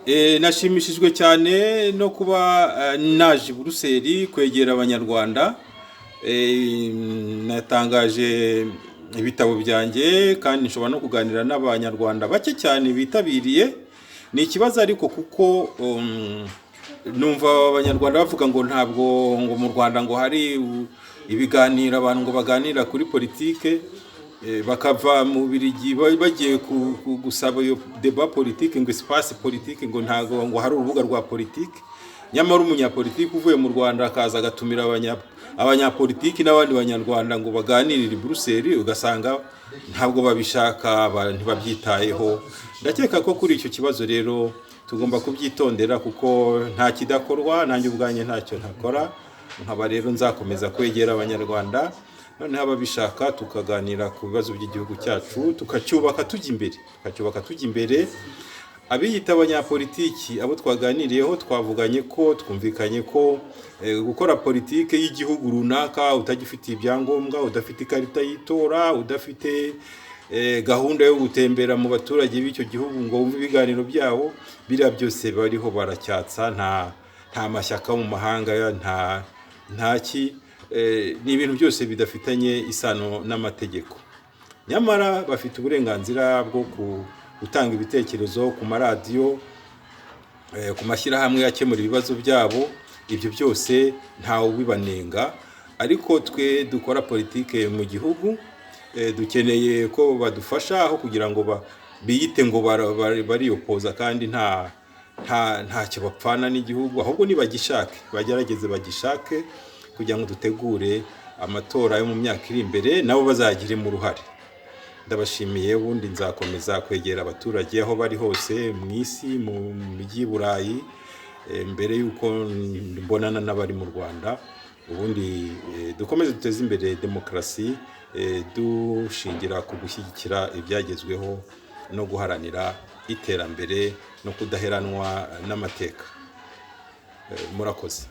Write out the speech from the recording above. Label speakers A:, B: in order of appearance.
A: Nashimishijwe cyane no kuba naje i Buruseli kwegera Abanyarwanda. Natangaje ibitabo byanjye kandi nshobora no kuganira n'Abanyarwanda bake cyane bitabiriye. Ni ikibazo ariko kuko numva Abanyarwanda bavuga ngo ntabwo ngo mu Rwanda ngo hari ibiganiro, abantu ngo baganira kuri politike, bakava mu Birigi bagiye gusaba iyo débat politique, ngo espace politique, ngo ntabwo ngo hari urubuga rwa politike. Nyamara umunyapolitiki uvuye mu Rwanda akaza agatumira abanyapolitiki n'abandi Banyarwanda ngo baganirire i Buruseli, ugasanga ntabwo babishaka, ntibabyitayeho. Ndakeka ko kuri icyo kibazo rero tugomba kubyitondera, kuko nta kidakorwa, nanjye ubwanjye ntacyo ntakora. Nkaba rero nzakomeza kwegera Abanyarwanda, noneho ababishaka tukaganira ku bibazo by'igihugu cyacu, tukacyubaka tujya imbere, tukacyubaka tujya imbere. Abiyita abanyapolitiki, abo twaganiriyeho, twavuganye ko twumvikanye ko gukora politike y'igihugu runaka utagifitiye ibyangombwa, udafite ikarita y'itora, udafite gahunda yo gutembera mu baturage b'icyo gihugu ngo wumve ibiganiro byabo, biriya byose bariho baracyatsa. Nta mashyaka mu mahanga, nta ki, ni ibintu byose bidafitanye isano n'amategeko. Nyamara bafite uburenganzira bwo gutanga ibitekerezo ku maradiyo, ku mashyirahamwe akemura ibibazo byabo. Ibyo byose ntawe ubibanenga. Ariko twe dukora politike mu gihugu, dukeneye ko badufasha aho kugira ngo biyite ngo bariyopoza kandi ntacyo bapfana n'igihugu. Ahubwo nibagishake, bagerageze bagishake kugira ngo dutegure amatora yo mu myaka iri imbere, nabo bazagiremo uruhare. Ndabashimiye. Ubundi nzakomeza kwegera abaturage aho bari hose mu isi, mu mijyi y'i Burayi, mbere y'uko mbonana n'abari mu Rwanda. Ubundi dukomeze duteze imbere demokarasi, dushingira ku gushyigikira ibyagezweho no guharanira iterambere no kudaheranwa n'amateka. Murakoze.